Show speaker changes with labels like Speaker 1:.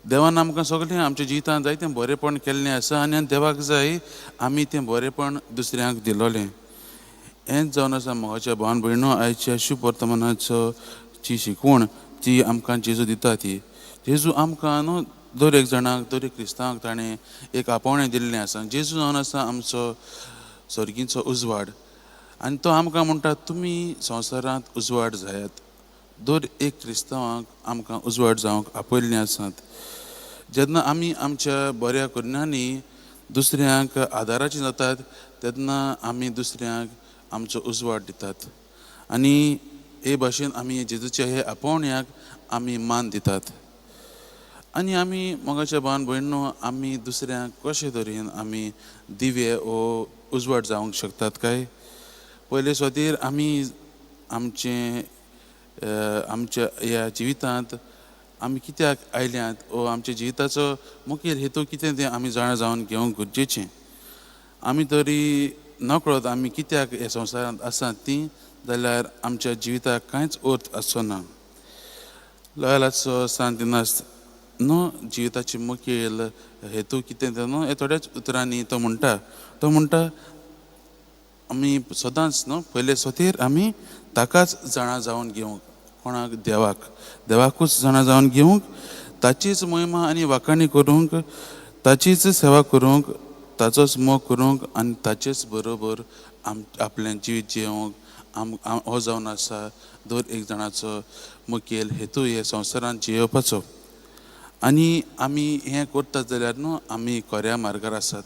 Speaker 1: देवान आमकां सगळें आमच्या जिवितांत जायतें बरेंपण केल्लें आसा आनी देवाक जाय आमी तें बरेंपण दुसऱ्यांक दिलोलें. हेंच जावन आसा मोगाच्या भावन भयणो आयच्या शुभ वर्तमानाचो ची शिकवण ती आमकां जेजू दिता. ती जेजू आमकां न्हू दर एक जाणाक, दर एक क्रिस्तांवाक ताणें एक आपोवणें दिल्लें आसा. जेजू जावन आसा आमचो सर्गीचो उजवाड आनी तो आमकां म्हणटा तुमी संवसारांत उजवाड जायात. दर एक क्रिस्तांवाक आमकां उजवाड जावंक आपयल्लें आसात. जेन्ना आमी आमच्या बऱ्या करण्यांनी दुसऱ्यांक आदाराचीं जातात तेन्ना आमी दुसऱ्यांक आमचो उजवाड दितात आनी हे भाशेन आमी जेजूच्या हे आपोवण्याक आमी मान दितात. आनी आमी मोगाच्या भावन भयणो आमी दुसऱ्यांक कशे तरेन आमी दिवे वो उजवाड जावंक शकतात काय? पयले सुवातेर आमी आमचें आमच्या ह्या जिवितांत आमी कित्याक आयल्यात वो आमच्या जिविताचो मुखेल हेतू कितें तें आमी जाणा जावन घेवंक गरजेचें. आमी तरी नकळत आमी कित्याक ह्या संवसारांत आसात तीं जाल्यार आमच्या जिविताक कांयच अर्थ आसचो ना. लयालाचो सांत इनास न्हू जिविताची मुखेल हेतू कितें तें न्हू हे थोड्याच उतरांनी तो म्हणटा. तो म्हणटा आमी सदांच न्हू पयले सुवातेर आमी ताकाच जाणा जावन घेवंक, कोणाक? देवाक. देवाकूच जाणा जावन घेवंक, ताचीच महिमा आनी वाखाणी करूंक, ताचीच सेवा करूंक, ताचोच मोग करूंक आनी ताचेच बरोबर आपलें जिवीत जियोवंक हो जावन आसा दर एक जाणाचो मुखेल हेतू हे संवसारांत जियेवपाचो. आनी आमी हें करतात जाल्यार न्हू आमी खऱ्या मार्गार आसात.